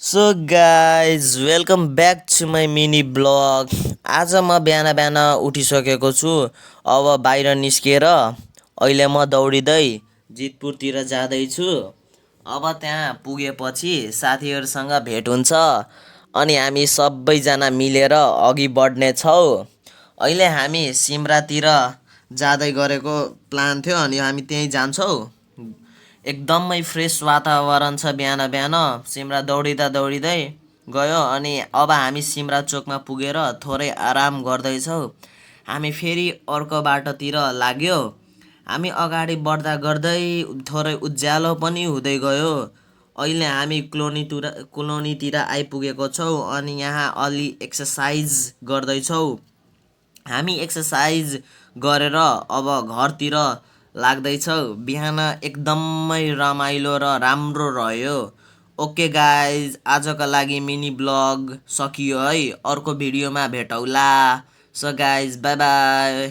So guys welcome back to my mini blog. आज म बिहान बिहान उठिसकेको छु। अब बाहिर निस्किएर अहिले म दौडिँदै जितपुरतिर जाँदैछु। अब त्यहाँ पुगेपछि साथीहरूसँग भेट हुन्छ अनि हामी सबैजना मिलेर अघि बढ्नेछौँ। अहिले हामी सिमरातिर जाँदै गरेको प्लान थियो अनि हामी त्यहीँ जान्छौँ। एकदमै फ्रेस वातावरण छ बिहान बिहान। सिमरा दौडिँदा दौडिँदै गयो अनि अब हामी सिमरा चोकमा पुगेर थोरै आराम गर्दैछौँ। हामी फेरि अर्को बाटोतिर लाग्यो। हामी अगाडि बढ्दा गर्दै थोरै उज्यालो पनि हुँदै गयो। अहिले हामी कोलोनीतिर आइपुगेको छौँ अनि यहाँ अलि एक्सर्साइज गर्दैछौँ। हामी एक्सर्साइज गरेर अब घरतिर लाग्दैछौँ। बिहान एकदमै रमाइलो र राम्रो रह्यो। ओके गाइज, आजको लागि मिनी ब्लग सकियो है। अर्को भिडियोमा भेटौँला। So guys, bye by.